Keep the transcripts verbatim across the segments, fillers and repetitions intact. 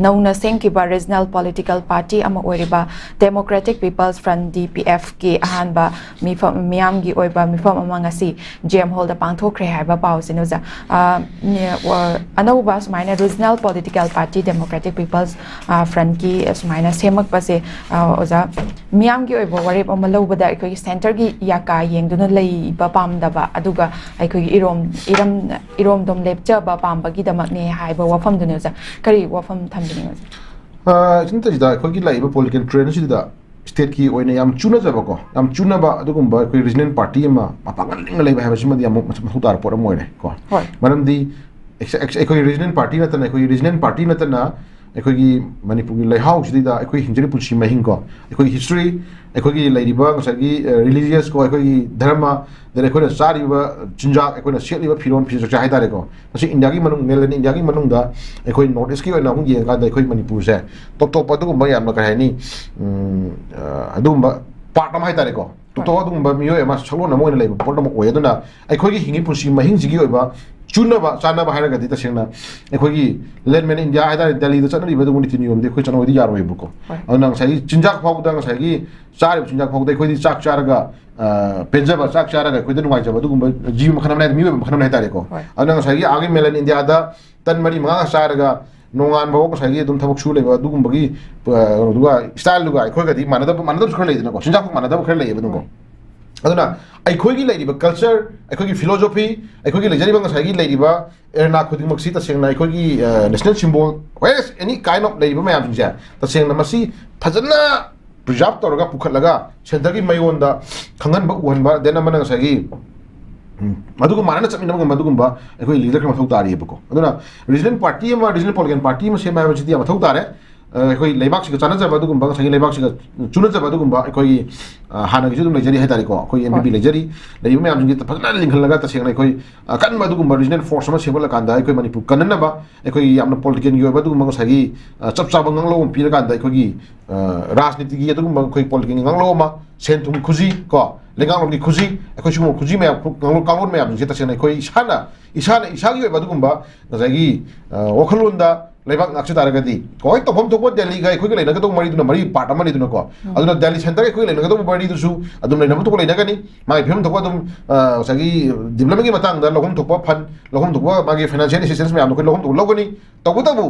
ꯅꯧꯅ ꯁꯦꯝꯈꯤꯕ regional political party ꯑꯃ ꯑꯣꯏꯔꯤꯕ Democratic People's Front, D P F ꯀꯤ ꯑꯍꯥꯟꯕ ꯃꯤꯐꯝ, ꯃꯤꯌꯥꯝꯒꯤ ꯑꯣꯏꯕ ꯃꯤꯐꯝ ꯑꯃ ꯉꯁꯤ J M Hall ꯗ ꯄꯥꯡꯊꯣꯛꯈ꯭ꯔꯦ ꯍꯥꯏꯕ ꯄꯥꯎꯁꯤꯅꯤ ꯑꯣꯖꯥ꯫ ꯑ, ꯅꯦ-, ꯑ, ꯑꯅꯧꯕ ꯁꯨꯃꯥꯏꯅ regional political party Democratic People's, ꯑ, Front ꯀꯤ ꯁꯨꯃꯥꯏꯅ ꯁꯦꯝꯃꯛꯄꯁꯦ, ꯑ, ꯑꯣꯖꯥ, ꯃꯤꯌꯥꯝꯒꯤ ꯑꯣꯏꯕ ꯋꯥꯔꯦꯞ ꯑꯃ ꯂꯧꯕꯗ ꯑꯩꯈꯣꯏꯒꯤ centre ꯒꯤ ꯌꯥꯀꯥ ꯌꯦꯡꯗꯨꯅ ꯂꯩꯕ ꯄꯥꯝꯗꯕ, ꯑꯗꯨꯒ ꯑꯩꯈꯣꯏꯒꯤ ꯏꯔꯣꯝ, ꯏꯔꯝ, ꯏꯔꯣꯝꯗꯣꯝ ꯂꯦꯞꯆꯕ ꯄꯥꯝꯕꯒꯤꯗꯃꯛꯅꯦ ꯍꯥꯏꯕ ꯋꯥꯐꯝꯗꯨꯅꯦ ꯑꯣꯖꯥ꯫ ꯀꯔꯤ ꯋꯥꯐꯝ ꯊꯝꯕꯤꯅꯤꯡꯉꯤ ꯑꯣꯖꯥ? ꯑ, ꯁꯤꯅꯇꯁꯤꯗ ꯑꯩꯈꯣꯏꯒꯤ ꯂꯥꯛꯏꯕ political trend ꯑꯁꯤꯗ state ꯀꯤ ꯑꯣꯏꯅ ꯌꯥꯝ ꯆꯨꯅꯖꯕꯀꯣ, ꯌꯥꯝ ꯆꯨꯅꯕ ꯑꯗꯨꯒꯨꯝꯕ ꯑꯩꯈꯣꯏ regional party ꯑꯃ ꯃꯄꯥꯡꯒꯜ ꯂꯤꯡꯅ ꯂꯩꯕ ꯍꯥꯏꯕꯁꯤꯃꯗꯤ ꯌꯥꯝ ꯃꯊꯧ ꯇꯥꯔꯕ ꯄꯣꯠ ꯑꯃ ꯑꯣꯏꯔꯦ ꯀꯣ꯫ ꯍꯣꯏ꯫ ꯃꯔꯝꯗꯤ ꯑꯩꯈꯣꯏ regional party ꯅꯠꯇꯅ, ꯑꯩꯈꯣꯏꯒꯤ regional party ꯅꯠꯇꯅ ꯑꯩꯈꯣꯏꯒꯤ ꯃꯅꯤꯄꯨꯔꯒꯤ ꯂꯩꯍꯥꯎꯁꯤꯗꯩꯗ ꯑꯩꯈꯣꯏ ꯍꯤꯡꯖꯔꯤꯕ ꯄꯨꯟꯁꯤ ꯃꯍꯤꯡ ꯀꯣ, ꯑꯩꯈꯣꯏꯒꯤ history, ꯑꯩꯈꯣꯏꯒꯤ ꯂꯩꯔꯤꯕ ꯉꯁꯥꯏꯒꯤ, ꯑ, religious ꯀꯣ, ꯑꯩꯈꯣꯏꯒꯤ ꯙꯔꯃ, ꯑꯗꯩ ꯑꯩꯈꯣꯏꯅ ꯆꯥꯔꯤꯕ ꯆꯤꯟꯖꯥꯛ, ꯑꯩꯈꯣꯏꯅ ꯁꯦꯠꯂꯤꯕ ꯐꯤꯔꯣꯜ ꯐꯤꯖꯦꯠ ꯆꯥꯛꯆꯥ ꯍꯥꯏꯇꯥꯔꯦꯀꯣ꯫ ꯃꯁꯤ ꯏꯟꯗꯤꯌꯥꯒꯤ ꯃꯅꯨꯡ, mainland ꯏꯟꯗꯤꯌꯥꯒꯤ ꯃꯅꯨꯡꯗ ꯑꯩꯈꯣꯏ North East ꯀꯤ ꯑꯣꯏꯅ ꯑꯃꯨꯛ ꯌꯦꯡꯉꯀꯥꯟꯗ ꯑꯩꯈꯣꯏ ꯃꯅꯤꯄꯨꯔꯁꯦ ꯇꯣꯞ ꯇꯣꯞꯄ ꯑꯗꯨꯒꯨꯝꯕ ꯌꯥꯝꯅ, ꯀꯔꯤ ꯍꯥꯏꯅꯤ, ꯎꯝ, ꯑ, ꯑꯗꯨꯒꯨꯝꯕ part ꯑꯃ ꯍꯥꯏꯇꯥꯔꯦꯀꯣ꯫ ꯇꯣꯞ ꯇꯣꯞꯄ ꯑꯗꯨꯒꯨꯝꯕ ꯃꯤꯑꯣꯏ ꯑꯃ, ꯁꯛꯂꯣꯟ ꯑꯃ ꯑꯣꯏꯅ ꯂꯩꯕ ꯄꯣꯠ ꯑꯃ ꯑꯣꯏ꯫ ꯑꯗꯨꯅ ꯑꯩꯈꯣꯏꯒꯤ ꯍꯤꯡꯉꯤ ꯄꯨꯟꯁꯤ ꯃꯍꯤꯡꯁꯤꯒꯤ ꯑꯣꯏꯕ ꯆꯨꯅꯕ ꯆꯥꯅꯕ ꯍꯥꯏꯔꯒꯗꯤ ꯇꯁꯦꯡꯅ ꯑꯩꯈꯣꯏꯒꯤ land mainland India ꯍꯥꯏꯇꯥꯔꯦ, ꯗꯦꯜꯂꯤꯗ ꯆꯠꯅꯔꯤꯕ ꯑꯗꯨꯒꯨꯝꯕ ꯅꯤꯇꯤ ꯅꯤꯌꯣꯝꯗꯤ ꯑꯩꯈꯣꯏ ꯆꯠꯅꯕꯗꯤ ꯌꯥꯔꯣꯏꯕꯀꯣ꯫ ꯍꯣꯏ꯫ ꯑꯗꯨꯅ ꯉꯁꯥꯏꯒꯤ ꯆꯤꯟꯖꯥꯛ ꯐꯥꯎꯕꯗ, ꯉꯁꯥꯏꯒꯤ ꯆꯥꯔꯤꯕ ꯆꯤꯟꯖꯥꯛ ꯐꯥꯎꯕꯗ ꯑꯩꯈꯣꯏꯗꯤ ꯆꯥꯛ ꯆꯥꯔꯒ, ꯑ, ꯄꯦꯟꯖꯕ, ꯆꯥꯛ ꯆꯥꯔꯒ ꯑꯩꯈꯣꯏꯗ ꯅꯨꯡꯉꯥꯏꯖꯕ ꯑꯗꯨꯒꯨꯝꯕ ꯖꯤꯕ ꯃꯈꯜ ꯑꯃꯅꯦ, ꯃꯤꯑꯣꯏꯕ ꯃꯈꯜ ꯑꯃꯅꯦ ꯍꯥꯏꯇꯥꯔꯦꯀꯣ꯫ ꯍꯣꯏ꯫ ꯑꯗꯨꯅ ꯉꯁꯥꯏꯒꯤ ꯑꯥꯒꯤ mainland India ꯗ ꯇꯟ ꯃꯔꯤ ꯃꯉꯥ ꯆꯥꯔꯒ ꯅꯣꯡꯉꯥꯟꯕ ꯉꯁꯥꯏꯒꯤ ꯑꯗꯨꯝ ꯊꯕꯛ ꯁꯨ ꯂꯩꯕ ꯑꯗꯨꯒꯨꯝꯕꯒꯤ, ꯑ, ꯀꯩꯅꯣꯗꯨꯒ, style ꯗꯨꯒ ꯑꯩꯈꯣꯏꯒꯗꯤ ꯃꯥꯟꯅꯗꯕ, ꯃꯥꯟꯅꯗꯕꯁꯨ ꯈꯔ ꯂꯩꯗꯅꯀꯣ, ꯆꯤꯟꯖꯥꯛ ꯐꯥꯎ ꯃꯥꯟꯅꯗꯕ ꯈꯔ ꯂꯩꯌꯦꯕ ꯑꯗꯨꯝꯀꯣ꯫ ꯍꯣꯏ꯫ ꯑꯗꯨꯅ ꯑꯩꯈꯣꯏꯒꯤ ꯂꯩꯔꯤꯕ culture, ꯑꯩꯈꯣꯏꯒꯤ philosophy, ꯑꯩꯈꯣꯏꯒꯤ ꯂꯩꯖꯔꯤꯕ ꯉꯁꯥꯏꯒꯤ ꯂꯩꯔꯤꯕ ꯑꯦꯔꯦꯅꯥ ꯈꯨꯗꯤꯡꯃꯛꯁꯤ ꯇꯁꯦꯡꯅ ꯑꯩꯈꯣꯏꯒꯤ, ꯑ, national symbol, whereas any kind of ꯂꯩꯔꯤꯕ ꯃꯌꯥꯝꯁꯤꯡꯁꯦ ꯇꯁꯦꯡꯅ ꯃꯁꯤ ꯐꯖꯅ preserve ꯇꯧꯔꯒ ꯄꯨꯈꯠꯂꯒ centre ꯒꯤ ꯃꯌꯣꯟꯗ ꯈꯪꯍꯟꯕ, ꯎꯍꯟꯕ, then ꯑꯃꯅ ꯉꯁꯥꯏꯒꯤ, ꯎꯝ, ꯃꯗꯨꯒ ꯃꯥꯟꯅꯅ ꯆꯠꯃꯤꯟꯅꯕ ꯉꯝꯕ ꯑꯗꯨꯒꯨꯝꯕ ꯑꯩꯈꯣꯏ leader ꯈꯔ ꯃꯊꯧ ꯇꯥꯔꯤꯑꯕꯀꯣ꯫ ꯑꯗꯨꯅ regional party ꯑꯃ, regional political party ꯑꯃ ꯁꯦꯝꯕ ꯍꯥꯏꯕꯁꯤꯗꯤ ꯌꯥꯝ ꯃꯊꯧ ꯇꯥꯔꯦ꯫ ꯑ, ꯑꯩꯈꯣꯏ ꯂꯩꯕꯥꯛꯁꯤꯒ ꯆꯥꯟꯅꯖꯕ ꯑꯗꯨꯒꯨꯝꯕ, ꯉꯁꯥꯏꯒꯤ ꯂꯩꯕꯥꯛꯁꯤꯒ ꯆꯨꯅꯖꯕ ꯑꯗꯨꯒꯨꯝꯕ ꯑꯩꯈꯣꯏꯒꯤ, ꯑ, ꯍꯥꯟꯅꯒꯤꯁꯨ ꯑꯗꯨꯝ ꯂꯩꯖꯔꯤ ꯍꯥꯏꯇꯥꯔꯦꯀꯣ꯫ ꯑꯩꯈꯣꯏ N P P ꯍꯣꯏ꯫ ꯂꯩꯖꯔꯤ, ꯂꯩꯔꯤꯕ ꯃꯌꯥꯝꯁꯤꯡꯁꯤ ꯐꯖꯅ ꯂꯤꯡꯈꯠꯂꯒ ꯇꯁꯦꯡꯅ ꯑꯩꯈꯣꯏ ꯑꯀꯟꯕ ꯑꯗꯨꯒꯨꯝꯕ regional force ꯑꯃ ꯁꯦꯝꯒꯠꯂꯀꯥꯟꯗ ꯑꯩꯈꯣꯏ ꯃꯅꯤꯄꯨꯔ ꯀꯟꯅꯅꯕ, ꯑꯩꯈꯣꯏꯒꯤ ꯌꯥꯝꯅ political ꯒꯤ ꯑꯣꯏꯕ ꯑꯗꯨꯒꯨꯝꯕ ꯉꯁꯥꯏꯒꯤ, ꯑ, ꯆꯞ ꯆꯥꯕ ꯉꯥꯡꯂꯧ ꯑꯃ ꯄꯤꯔꯀꯥꯟꯗ ꯑꯩꯈꯣꯏꯒꯤ, ꯑ, ꯔꯥꯖꯅꯤꯇꯤꯒꯤ ꯑꯗꯨꯒꯨꯝꯕ ꯑꯩꯈꯣꯏ political ꯒꯤ ꯉꯥꯡꯂꯧ ꯑꯃ, ꯁꯦꯟ ꯊꯨꯝ ꯈꯨꯖꯤ ꯀꯣ, ꯂꯩꯉꯥꯛꯂꯣꯝꯒꯤ ꯈꯨꯖꯤ, ꯑꯩꯈꯣꯏ ꯁꯤꯒꯨꯝꯕ ꯈꯨꯖꯤ ꯃꯌꯥꯝ, ꯉꯥꯡꯂꯣꯟ ꯀꯥꯡꯂꯣꯟ ꯃꯌꯥꯝꯁꯤꯡꯁꯦ ꯇꯁꯦꯡꯅ ꯑꯩꯈꯣꯏ ꯏꯁꯥꯅ, ꯏꯁꯥꯅ ꯏꯁꯥꯒꯤ ꯑꯣꯏꯕ ꯑꯗꯨꯒꯨꯝꯕ ꯉꯁꯥꯏꯒꯤ, ꯑ, ꯋꯥꯈꯜꯂꯣꯟꯗ ꯂꯩꯕꯥꯛ ꯉꯥꯛꯆ ꯇꯥꯔꯒꯗꯤ, ꯍꯣꯏ, ꯇꯧꯐꯝ ꯊꯣꯛꯄ ꯗꯦꯜꯂꯤꯒ ꯑꯩꯈꯣꯏꯒ ꯂꯩꯅꯒꯗꯧꯕ ꯃꯔꯤꯗꯨꯅ ꯃꯔꯤ part ꯑꯃꯅꯤꯗꯅꯀꯣ꯫ ꯑꯗꯨꯅ ꯗꯦꯜꯂꯤ centreꯒ ꯑꯩꯈꯣꯏꯒ ꯂꯩꯅꯒꯗꯧꯕ ꯃꯔꯤꯗꯨꯁꯨ ꯑꯗꯨꯝ ꯂꯩꯅꯕ ꯊꯣꯛꯄ ꯂꯩꯅꯒꯅꯤ꯫ ꯃꯥꯒꯤ ꯐꯤꯕꯝ ꯊꯣꯛꯄ ꯑꯗꯨꯝ, ꯑ, ꯉꯁꯥꯏꯒꯤ developmentꯀꯤ ꯃꯇꯥꯡꯗ ꯂꯧꯐꯝ ꯊꯣꯛꯄ fund, ꯂꯧꯐꯝ ꯊꯣꯛꯄ ꯃꯥꯒꯤ financial assistance ꯃꯌꯥꯝꯗꯣ ꯑꯩꯈꯣꯏ ꯂꯧꯐꯝ ꯊꯣꯛꯄ ꯂꯧꯒꯅꯤ꯫ ꯇꯧꯕꯇꯕꯨ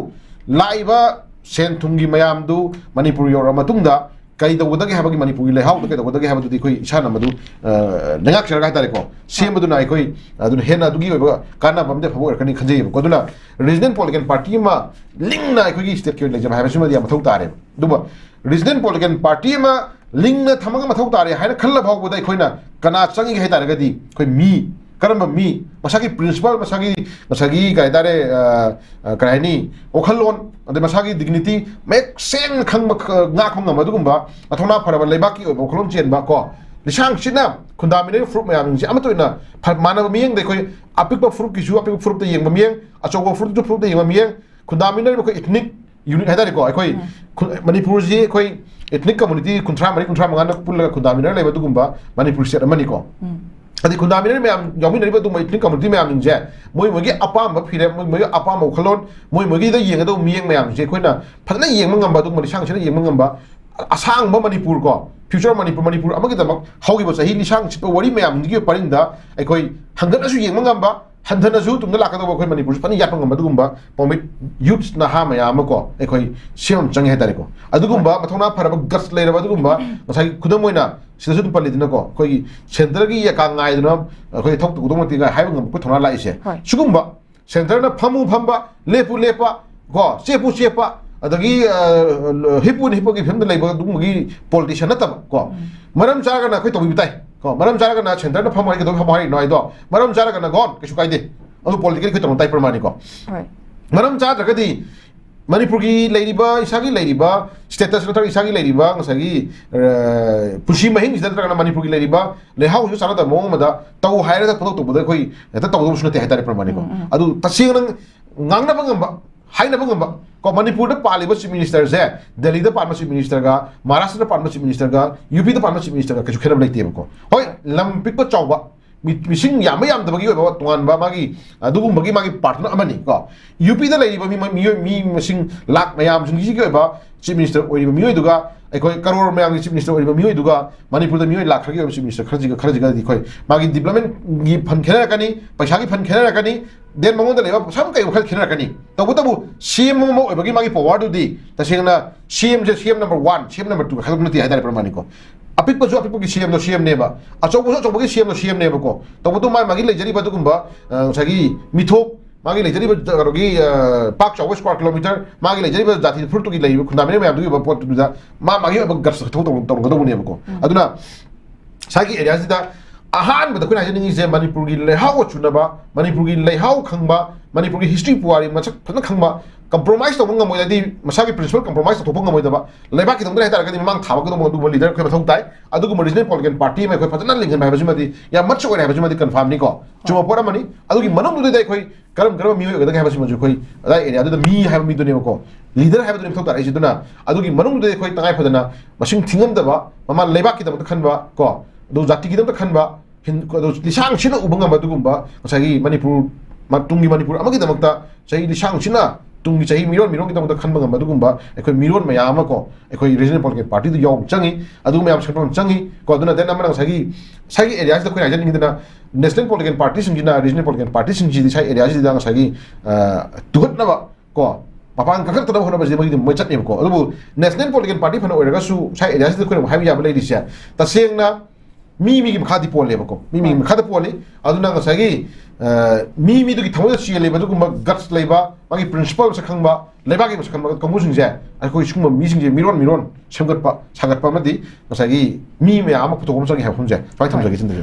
ꯂꯥꯛꯏꯕ ꯁꯦꯟ ꯊꯨꯝꯒꯤ ꯃꯌꯥꯝꯗꯨ ꯃꯅꯤꯄꯨꯔ ꯌꯧꯔꯛꯑ ꯃꯇꯨꯡꯗ ꯀꯔꯤ ꯇꯧꯒꯗꯒꯦ ꯍꯥꯏꯕꯒꯤ, ꯃꯅꯤꯄꯨꯔꯒꯤ ꯂꯩꯍꯥꯎꯗ ꯀꯩꯗꯧꯒꯗꯒꯦ ꯍꯥꯏꯕꯗꯨꯗꯤ ꯑꯩꯈꯣꯏ ꯏꯁꯥꯅ ꯃꯗꯨ, ꯑ, ꯂꯩꯉꯥꯛꯆꯔꯒ ꯍꯥꯏꯇꯥꯔꯦꯀꯣ, ꯁꯦꯝꯕꯗꯨꯅ ꯑꯩꯈꯣꯏ ꯑꯗꯨꯅ ꯍꯦꯟꯅ ꯑꯗꯨꯒꯤ ꯑꯣꯏꯕ ꯀꯥꯟꯅꯕ ꯑꯃꯗꯤ ꯑꯐꯕ ꯑꯣꯏꯔꯛꯀꯅꯤ ꯈꯟꯖꯩꯌꯦꯕꯀꯣ꯫ ꯑꯗꯨꯅ regional political party ꯑꯃ ꯂꯤꯡꯅ ꯑꯩꯈꯣꯏꯒꯤ stateꯀꯤ ꯑꯣꯏꯅ ꯂꯩꯖꯕ ꯍꯥꯏꯕꯁꯤꯃꯗꯤ ꯌꯥꯝ ꯃꯊꯧ ꯇꯥꯔꯦꯕ꯫ ꯑꯗꯨꯒ regional political party ꯑꯃ ꯂꯤꯡꯅ ꯊꯝꯃꯒ ꯃꯊꯧ ꯇꯥꯔꯦ ꯍꯥꯏꯅ ꯈꯜꯂ ꯐꯥꯎꯕꯗ ꯑꯩꯈꯣꯏꯅ ꯀꯅꯥ ꯆꯪꯏꯒꯦ ꯍꯥꯏ ꯇꯥꯔꯒꯗꯤ, ꯑꯩꯈꯣꯏ ꯃꯤ, ꯀꯔꯝꯕ ꯃꯤ, ꯃꯁꯥꯒꯤ principle, ꯃꯁꯥꯒꯤ, ꯉꯁꯥꯏꯒꯤ ꯀꯩ ꯍꯥꯏꯇꯥꯔꯦ, ꯑ, ꯑ, ꯀꯔꯤ ꯍꯥꯏꯅꯤ, ꯋꯥꯈꯜꯂꯣꯟ, ꯑꯗꯩ ꯃꯁꯥꯒꯤ dignity ꯃꯌꯦꯛ ꯁꯦꯡꯅ ꯈꯪꯕ, ꯈ-, ꯉꯥꯛꯄ ꯉꯝꯕ ꯑꯗꯨꯒꯨꯝꯕ ꯃꯊꯧꯅꯥ ꯐꯔꯕ ꯂꯩꯕꯥꯛꯀꯤ ꯑꯣꯏꯕ ꯋꯥꯈꯜꯂꯣꯟ ꯆꯦꯟꯕ ꯀꯣ, ꯂꯤꯁꯥꯡ ꯁꯤꯠꯅ ꯈꯨꯟꯗꯥꯃꯤꯟꯅꯔꯤꯕ ꯐꯨꯔꯨꯞ ꯃꯌꯥꯝꯁꯤꯡꯁꯦ ꯑꯃꯠꯇ ꯑꯣꯏꯅ ꯐ-, ꯃꯥꯟꯅꯕ ꯃꯤꯠꯌꯦꯡꯗ ꯑꯩꯈꯣꯏ ꯑꯄꯤꯛꯄ ꯐꯨꯔꯨꯞꯀꯤꯁꯨ ꯑꯄꯤꯛꯄ ꯐꯨꯔꯨꯞꯇ ꯌꯦꯡꯕ ꯃꯤꯠꯌꯦꯡ, ꯑꯆꯧꯕ ꯐꯨꯔꯨꯞꯇꯁꯨ ꯐꯨꯔꯨꯞꯇ ꯌꯦꯡꯕ ꯃꯤꯠꯌꯦꯡ, ꯈꯨꯟꯗꯥꯃꯤꯟꯅꯔꯤꯕ ꯑꯩꯈꯣꯏ ethnic unit ꯍꯥꯏꯇꯥꯔꯦꯀꯣ, ꯑꯩꯈꯣꯏ ꯎꯝ꯫ ꯈꯨ-, ꯃꯅꯤꯄꯨꯔꯁꯤ ꯑꯩꯈꯣꯏ ethnic community ꯀꯨꯟꯊ꯭ꯔꯥ ꯃꯔꯤ, ꯀꯨꯟꯊ꯭ꯔꯥ ꯃꯉꯥꯅ ꯄꯨꯜꯂꯒ ꯈꯨꯟꯗꯥꯃꯤꯟꯅꯔ ꯂꯩꯕ ꯑꯗꯨꯒꯨꯝꯕ ꯃꯅꯤꯄꯨꯔ state ꯑꯃꯅꯤꯀꯣ꯫ ꯎꯝ꯫ ꯑꯗꯩ ꯈꯨꯟꯗꯥꯃꯤꯟꯅꯔꯤꯕ ꯃꯌꯥꯝ, ꯌꯥꯎꯃꯤꯟꯅꯔꯤꯕ ꯑꯗꯨꯒꯨꯝꯕ ethnic community ꯃꯌꯥꯝꯁꯤꯡꯁꯦ ꯃꯣꯏ ꯃꯣꯏꯒꯤ ꯑꯄꯥꯝꯕ ꯐꯤꯔꯦꯞ, ꯃꯣꯏ ꯃꯣꯏꯒꯤ ꯑꯄꯥꯝꯕ ꯋꯥꯈꯜꯂꯣꯟ, ꯃꯣꯏ ꯃꯣꯏꯒꯤꯗ ꯌꯦꯡꯒꯗꯧꯕ ꯃꯤꯠꯌꯦꯡ ꯃꯌꯥꯝꯁꯦ ꯑꯩꯈꯣꯏꯅ ꯐꯖꯅ ꯌꯦꯡꯕ ꯉꯝꯕ, ꯑꯗꯨꯒꯨꯝꯕ ꯂꯤꯁꯥꯡ ꯁꯤꯠꯅ ꯌꯦꯡꯕ ꯉꯝꯕ, ꯑꯁꯥꯡꯕ ꯃꯅꯤꯄꯨꯔ ꯀꯣ, future ꯃꯅꯤꯄꯨꯔ, ꯃꯅꯤꯄꯨꯔ ꯑꯃꯒꯤꯗꯃꯛ ꯍꯧꯈꯤꯕ ꯆꯍꯤ ꯂꯤꯁꯥꯡ ꯁꯤꯠꯄ ꯋꯥꯔꯤ ꯃꯌꯥꯝꯁꯤꯒꯤ ꯄꯔꯤꯡꯗ ꯑꯩꯈꯣꯏ ꯍꯪꯒꯠꯅꯁꯨ ꯌꯦꯡꯕ ꯉꯝꯕ, ꯍꯟꯊꯅꯁꯨ ꯇꯨꯡꯗ ꯂꯥꯛꯀꯗꯧꯕ ꯑꯩꯈꯣꯏ ꯃꯅꯤꯄꯨꯔꯁꯨ ꯐꯖꯅ ꯌꯥꯠꯄ ꯉꯝꯕ ꯑꯗꯨꯒꯨꯝꯕ ꯄꯥꯎꯃꯤ youths ꯅꯍꯥ ꯃꯌꯥꯝ ꯑꯃ ꯀꯣ ꯑꯩꯈꯣꯏ ꯁꯦꯝꯕ ꯑꯃ ꯆꯪꯉꯦ ꯍꯥꯏꯇꯥꯔꯦꯀꯣ꯫ ꯑꯗꯨꯒꯨꯝꯕ ꯃꯊꯧꯅꯥ ꯐꯔꯕ guts ꯂꯩꯔꯕ ꯑꯗꯨꯒꯨꯝꯕ ꯉꯁꯥꯏꯒꯤ ꯈꯨꯗꯝ ꯑꯣꯏꯅ ꯁꯤꯗꯁꯨ ꯑꯗꯨꯝ ꯄꯜꯂꯤꯗꯅꯀꯣ, ꯑꯩꯈꯣꯏꯒꯤ centreꯒꯤ ꯌꯥꯀꯥ ꯉꯥꯏꯗꯨꯅ ꯑꯩꯈꯣꯏ ꯊꯧ ꯇꯧꯗꯧ ꯅꯠꯇꯦ ꯀꯥꯏ ꯍꯥꯏꯕ ꯉꯝꯕ ꯑꯩꯈꯣꯏ ꯊꯧꯅꯥ ꯂꯥꯛꯏꯁꯦ꯫ ꯍꯣꯏ꯫ ꯁꯤꯒꯨꯝꯕ centreꯅ ꯐꯝꯃꯨ ꯐꯝꯕ, ꯂꯦꯞꯄꯨ ꯂꯦꯞꯄ, ꯀꯣ, ꯆꯦꯞꯄꯨ ꯆꯦꯞꯄ, ꯑꯗꯒꯤ, ꯑ, ꯍꯤꯞꯄꯨ ꯍꯤꯞꯄꯒꯤ ꯐꯤꯕꯝꯗ ꯂꯩꯕ ꯑꯗꯨꯒꯨꯝꯕꯒꯤ politician ꯅꯠꯇꯕ ꯀꯣ꯫ ꯎꯝ꯫ ꯃꯔꯝ ꯆꯥꯔꯒꯅ ꯑꯩꯈꯣꯏ ꯇꯧꯕꯤꯕ ꯇꯥꯏ ꯀꯣ, ꯃꯔꯝ ꯆꯥꯔꯒꯅ centreꯅ ꯐꯝꯃꯣ ꯍꯥꯏ, ꯀꯩꯗꯧꯕꯩ ꯐꯝꯃꯣ ꯍꯥꯏꯔꯤꯅꯣ ꯍꯥꯏꯗꯣ, ꯃꯔꯝ ꯆꯥꯔꯒꯅ gone, ꯀꯩꯁꯨ ꯀꯥꯏꯗꯦ꯫ ꯑꯗꯨ political ꯑꯩꯈꯣꯏ ꯇꯧꯅ ꯇꯥꯏ ꯄ꯭ꯔꯃꯥꯅꯤꯀꯣ꯫ ꯍꯣꯏ꯫ ꯃꯔꯝ ꯆꯥꯗ꯭ꯔꯒꯗꯤ ꯃꯅꯤꯄꯨꯔꯒꯤ ꯂꯩꯔꯤꯕ, ꯏꯁꯥꯒꯤ ꯂꯩꯔꯤꯕ status ꯅꯠꯇ꯭ꯔꯒ ꯏꯁꯥꯒꯤ ꯂꯩꯔꯤꯕ ꯉꯁꯥꯏꯒꯤ, ꯑ, ꯄꯨꯟꯁꯤ ꯃꯍꯤꯡꯁꯤꯗ ꯅꯠꯇ꯭ꯔꯒꯅ ꯃꯅꯤꯄꯨꯔꯒꯤ ꯂꯩꯔꯤꯕ ꯂꯩꯍꯥꯎꯁꯤꯒ ꯆꯥꯟꯅꯗꯕ ꯃꯑꯣꯡ ꯑꯃꯗ ꯇꯧ ꯍꯥꯏꯔꯒ ꯄꯪꯇꯧ ꯇꯧꯕꯗ ꯑꯩꯈꯣꯏ ꯍꯦꯛꯇ ꯇꯧꯗꯧꯕꯁꯨ ꯅꯠꯇꯦ ꯍꯥꯏꯇꯥꯔꯦ ꯄ꯭ꯔꯃꯥꯅꯤꯀꯣ꯫ ꯎꯝ, ꯎꯝ꯫ ꯑꯗꯨ ꯇꯁꯦꯡꯅ ꯉꯥꯡꯅꯕ ꯉꯝꯕ, ꯍꯥꯏꯅꯕ ꯉꯝꯕ ꯀꯣ, ꯃꯅꯤꯄꯨꯔꯗ ꯄꯥꯜꯂꯤꯕ chief ministerꯁꯦ, ꯗꯦꯜꯂꯤꯗ ꯄꯥꯟꯕ chief ministerꯒ, ꯃꯍꯥꯔꯥꯁꯇ꯭ꯔꯗ ꯄꯥꯟꯕ chief ministerꯒ, UPꯗ ꯄꯥꯟꯕ chief ministerꯒ ꯀꯩꯁꯨ ꯈꯦꯠꯅꯕ ꯂꯩꯇꯦꯕꯀꯣ꯫ ꯍꯣꯏ, ꯂꯝ ꯄꯤꯛꯄ ꯆꯥꯎꯕ, ꯃꯤ-, ꯃꯤꯁꯤꯡ ꯌꯥꯝꯕ ꯌꯥꯝꯗꯕꯒꯤ ꯑꯣꯏꯕ ꯇꯣꯉꯥꯟꯕ ꯃꯥꯒꯤ ꯑꯗꯨꯒꯨꯝꯕꯒꯤ ꯃꯥꯒꯤ ꯄꯥꯔꯠꯅꯔ ꯑꯃꯅꯤ ꯀꯣ꯫ ꯌꯨ ꯄꯤꯗ ꯂꯩꯔꯤꯕ ꯃꯤ, ꯃꯤꯑꯣꯏ, ꯃꯤ ꯃꯁꯤꯡ ꯂꯥꯛ ꯃꯌꯥꯝꯁꯤꯡꯁꯤꯒꯤ ꯑꯣꯏꯕ ꯆꯤꯐ ꯃꯤꯅꯤꯁꯇꯔ ꯑꯣꯏꯔꯤꯕ ꯃꯤꯑꯣꯏꯗꯨꯒ ꯑꯩꯈꯣꯏ ꯀꯔꯣꯔ ꯃꯌꯥꯝꯒꯤ ꯆꯤꯐ ꯃꯤꯅꯤꯁꯇꯔ ꯑꯣꯏꯔꯤꯕ ꯃꯤꯑꯣꯏꯗꯨꯒ ꯃꯅꯤꯄꯨꯔꯗ ꯃꯤꯑꯣꯏ ꯂꯥꯛ ꯈꯔꯒꯤ ꯑꯣꯏꯕ ꯆꯤꯐ ꯃꯤꯅꯤꯁꯇꯔ ꯈꯔꯁꯤꯒ, ꯈꯔꯁꯤꯒꯗꯤ ꯑꯩꯈꯣꯏ ꯃꯥꯒꯤ ꯗꯤꯕ꯭ꯂꯞꯃꯦꯟꯒꯤ ꯐꯟ ꯈꯦꯠꯅꯔꯛꯀꯅꯤ, ꯄꯩꯁꯥꯒꯤ ꯐꯟ ꯈꯦꯠꯅꯔꯛꯀꯅꯤ, ꯗꯦꯟ ꯃꯉꯣꯟꯗ ꯂꯩꯕ ꯁꯝ ꯀꯩ ꯋꯥꯈꯜ ꯈꯦꯠꯅꯔꯛꯀꯅꯤ꯫ ꯇꯧꯕꯇꯕꯨ ꯁꯤ ꯑꯦꯝ ꯑꯃ ꯑꯣꯏꯕꯒꯤ ꯃꯥꯒꯤ ꯄꯋꯥꯔꯗꯨꯗꯤ ꯇꯁꯦꯡꯅ ꯁꯤ ꯑꯦꯝꯁꯦ ꯁꯤ ꯑꯦꯝ ꯅꯝꯕꯔ ꯋꯥꯟ, ꯁꯤ ꯑꯦꯝ ꯅꯝꯕꯔ ꯇꯨ ꯈꯥꯏꯗꯣꯛꯄ ꯅꯠꯇꯦ ꯍꯥꯏꯇꯥꯔꯦ ꯄ꯭ꯔꯃꯥꯅꯤꯀꯣ꯫ ꯑꯄꯤꯛꯄꯁꯨ ꯑꯄꯤꯛꯄꯒꯤ ꯁꯤ ꯑꯦꯝꯗꯣ ꯁꯤ ꯑꯦꯝꯅꯦꯕ, ꯑꯆꯧꯕꯁꯨ ꯑꯆꯧꯕꯒꯤ ꯁꯤ ꯑꯦꯝꯗꯣ ꯁꯤ ꯑꯦꯝꯅꯦꯕꯀꯣ꯫ ꯇꯧꯕꯇꯕꯨ ꯃꯥꯒꯤ, ꯃꯥꯒꯤ ꯂꯩꯖꯔꯤꯕ ꯑꯗꯨꯒꯨꯝꯕ, ꯑ, ꯉꯁꯥꯏꯒꯤ ꯃꯤꯊꯣꯛ, ꯃꯥꯒꯤ ꯂꯩꯖꯔꯤꯕ ꯀꯩꯅꯣꯒꯤ, ꯑ, ꯄꯥꯛ ꯆꯥꯎꯕ ꯁ꯭ꯀ꯭ꯋꯥꯔ ꯀꯤꯂꯣꯃꯤꯇꯔ, ꯃꯥꯒꯤ ꯂꯩꯖꯔꯤꯕ ꯖꯥꯇꯤ ꯐꯨꯔꯨꯞꯇꯨꯒꯤ ꯂꯩꯔꯤꯕ ꯈꯨꯟꯗꯥꯃꯤꯅꯕ ꯃꯌꯥꯝꯗꯨꯒꯤ ꯑꯣꯏꯕ ꯄꯣꯠꯇꯨꯗ ꯃꯥ ꯃꯥꯒꯤ ꯑꯣꯏꯕ ꯒꯠꯁ ꯊꯕꯛ ꯇꯧ-, ꯇꯧꯔꯝꯒꯗꯧꯕꯅꯦꯕꯀꯣ꯫ ꯎꯝ꯫ ꯑꯗꯨꯅ ꯉꯁꯥꯏꯒꯤ ꯑꯦꯔꯤꯌꯥꯁꯤꯗ ꯑꯍꯥꯟꯕꯗ ꯑꯩꯈꯣꯏꯅ ꯍꯥꯏꯖꯅꯤꯡꯉꯤꯁꯦ ꯃꯅꯤꯄꯨꯔꯒꯤ ꯂꯩꯍꯥꯎ ꯆꯨꯅꯕ, ꯃꯅꯤꯄꯨꯔꯒꯤ ꯂꯩꯍꯥꯎ ꯈꯪꯕ, ꯃꯅꯤꯄꯨꯔꯒꯤ ꯍꯤꯁꯇ꯭ꯔꯤ ꯄꯨꯋꯥꯔꯤ ꯃꯁꯛ ꯐꯖꯅ ꯈꯪꯕ, ꯀꯝꯄ꯭ꯔꯣꯃꯥꯏꯁ ꯇꯧꯕ ꯉꯝꯃꯣꯏ, ꯍꯥꯏꯗꯤ ꯃꯁꯥꯒꯤ ꯄ꯭ꯔꯤꯟꯁꯤꯄꯜ ꯀꯝꯄ꯭ꯔꯣꯃꯥꯏꯁ ꯇꯧꯊꯣꯛꯄ ꯉꯝꯃꯣꯏꯗꯕ, ꯂꯩꯕꯥꯛꯀꯤꯗꯃꯛꯇ ꯍꯥꯏꯇꯥꯔꯒꯗꯤ ꯃꯃꯥꯡ ꯊꯥꯕ ꯀꯩꯗꯧꯕ ꯑꯗꯨꯒꯨꯝꯕ ꯂꯤꯗꯔ ꯑꯩꯈꯣꯏ ꯃꯊꯧ ꯇꯥꯏ꯫ ꯑꯗꯨꯒꯨꯝꯕ ꯔꯤꯖꯅꯦꯜ ꯄꯣꯂꯤꯇꯤꯀꯦꯜ ꯄꯥꯔꯇꯤ ꯑꯃ ꯑꯩꯈꯣꯏ ꯐꯖꯅ ꯂꯤꯡꯍꯟꯕ ꯍꯥꯏꯕꯁꯤꯃꯗꯤ ꯌꯥꯝ ꯃꯔꯨ ꯑꯣꯏꯔꯦ ꯍꯥꯏꯕꯁꯤꯃꯗꯤ ꯀꯟꯐꯥꯔꯝꯅꯤꯀꯣ, ꯆꯨꯝꯕ ꯄꯣꯠ ꯑꯃꯅꯤ꯫ ꯑꯗꯨꯒꯤ ꯃꯅꯨꯡꯗꯨꯗ ꯑꯩꯈꯣꯏ ꯀꯔꯝ ꯀꯔꯝꯕ ꯃꯤꯑꯣꯏ ꯑꯣꯏꯒꯗꯒꯦ ꯍꯥꯏꯕꯁꯤꯃꯁꯨ ꯑꯩꯈꯣꯏ ꯑꯗꯥꯏ ꯑꯦꯔꯤꯌꯥꯗꯨꯗ ꯃꯤ ꯍꯥꯏꯕ ꯃꯤꯗꯨꯅꯦꯕꯀꯣ, ꯂꯤꯗꯔ ꯍꯥꯏꯕꯗꯨꯅꯦ ꯃꯊꯧ ꯇꯥꯔꯛꯏꯁꯦ꯫ ꯑꯗꯨꯅ ꯑꯗꯨꯒꯤ ꯃꯅꯨꯡꯗꯨꯗ ꯑꯩꯈꯣꯏ ꯇꯉꯥꯏ ꯐꯗꯅ ꯃꯁꯤꯡ ꯊꯤꯉꯝꯗꯕ, ꯃꯃꯥ ꯂꯩꯕꯥꯛꯀꯤꯗꯃꯛꯇ ꯈꯟꯕ ꯀꯣ, ꯑꯗꯨ ꯖꯥꯇꯤꯒꯤꯗꯃꯛꯇ ꯈꯟꯕ, ꯍꯤꯟ-, ꯑꯗꯨ ꯂꯤꯁꯥꯡ ꯁꯤꯠꯅ ꯎꯕ ꯉꯝꯕ ꯑꯗꯨꯒꯨꯝꯕ ꯉꯁꯥꯏꯒꯤ ꯃꯅꯤꯄꯨꯔ ꯃ-, ꯇꯨꯡꯒꯤ ꯃꯅꯤꯄꯨꯔ ꯑꯃꯒꯤꯗꯃꯛꯇ ꯆꯍꯤ ꯂꯤꯁꯥꯡ ꯁꯤꯠꯅ ꯇꯨꯡꯒꯤ ꯆꯍꯤ ꯃꯤꯔꯣꯟ ꯃꯤꯔꯣꯟꯒꯤꯗꯃꯛꯇ ꯈꯟꯕ ꯉꯝꯕ ꯑꯗꯨꯒꯨꯝꯕ ꯑꯩꯈꯣꯏ ꯃꯤꯔꯣꯟ ꯃꯌꯥꯝ ꯑꯃ ꯀꯣ, ꯑꯩꯈꯣꯏ ꯔꯤꯖꯅꯦꯜ ꯄꯣꯂꯤꯇꯤꯀꯦꯜ ꯄꯥꯔꯇꯤꯗꯨ ꯌꯥꯎꯕ ꯆꯪꯉꯤ꯫ ꯑꯗꯨꯒꯨꯝꯕ ꯃꯌꯥꯝ ꯁꯦꯝꯒꯠꯄ ꯑꯃ ꯆꯪꯉꯤ ꯀꯣ꯫ ꯑꯗꯨꯅ ꯗꯦꯟ ꯑꯃꯅ ꯉꯁꯥꯏꯒꯤ, ꯉꯁꯥꯏꯒꯤ ꯑꯦꯔꯤꯌꯥꯁꯤꯗ ꯑꯩꯈꯣꯏꯅ ꯍꯥꯏꯖꯅꯤꯡꯉꯤꯗꯅ ꯅꯦꯁꯅꯦꯜ ꯄꯣꯂꯤꯇꯤꯀꯦꯜ ꯄꯥꯔꯇꯤꯁꯤꯡꯁꯤꯅ, ꯔꯤꯖꯅꯦꯜ ꯄꯣꯂꯤꯇꯤꯀꯦꯜ ꯄꯥꯔꯇꯤꯁꯤꯡꯁꯤꯗꯤ ꯉꯁꯥꯏ ꯑꯦꯔꯤꯌꯥꯁꯤꯗ ꯉꯁꯥꯏꯒꯤ, ꯑ, ꯇꯨꯍꯠꯅꯕ ꯀꯣ, ꯃꯄꯥꯟ ꯀꯥꯈꯠꯇꯅꯕ ꯍꯣꯠꯅꯕꯁꯤꯗ ꯃꯣꯏꯒꯤꯗꯤ ꯃꯣꯏ ꯆꯠꯅꯦꯕꯀꯣ꯫ ꯑꯗꯨꯕꯨ ꯅꯦꯁꯅꯦꯜ ꯄꯣꯂꯤꯇꯤꯀꯦꯜ ꯄꯥꯔꯇꯤ ꯐꯅ ꯑꯣꯏꯔꯒꯁꯨ ꯉꯁꯥꯏ ꯑꯦꯔꯤꯌꯥꯁꯤꯗ ꯑꯩꯈꯣꯏꯅ ꯑꯃꯨꯛ ꯍꯥꯏꯕ ꯌꯥꯕ ꯂꯩꯔꯤꯁꯦ ꯇꯁꯦꯡꯅ ꯃꯤ ꯃꯤꯒꯤ ꯃꯈꯥꯗꯤ ꯄꯣꯜꯂꯦꯕꯀꯣ, ꯃꯤ ꯃꯤꯒꯤ ꯃꯈꯥꯗ ꯄꯣꯜꯂꯤ꯫ ꯑꯗꯨꯅ ꯉꯁꯥꯏꯒꯤ, ꯑ, ꯃꯤ ꯃꯤꯗꯨꯒꯤ ꯊꯃꯣꯏꯗ ꯆꯦꯜꯂꯤꯕ ꯑꯗꯨꯒꯨꯝꯕ ꯒꯠꯁ ꯂꯩꯕ, ꯃꯥꯒꯤ ꯄ꯭ꯔꯤꯟꯁꯤꯄꯜ ꯃꯁꯛ ꯈꯪꯕ, ꯂꯩꯕꯥꯛꯀꯤ ꯃꯁꯛ ꯈꯪꯕ ꯀꯥꯡꯕꯨꯁꯤꯡꯁꯦ ꯑꯩꯈꯣꯏ ꯁꯤꯒꯨꯝꯕ ꯃꯤꯁꯤꯡꯁꯦ ꯃꯤꯔꯣꯟ ꯃꯤꯔꯣꯟ ꯁꯦꯝꯒꯠꯄ ꯁꯥꯒꯠꯄ ꯑꯃꯗꯤ ꯉꯁꯥꯏꯒꯤ ꯃꯤ ꯃꯌꯥꯝ ꯑꯃ ꯄꯨꯊꯣꯛꯄ ꯑꯃ ꯆꯪꯉꯦ ꯍꯥꯏꯕ ꯋꯥꯐꯝꯁꯦ ꯁꯨꯃꯥꯏꯅ ꯊꯝꯖꯒꯦ ꯁꯤꯟꯗꯁꯦ꯫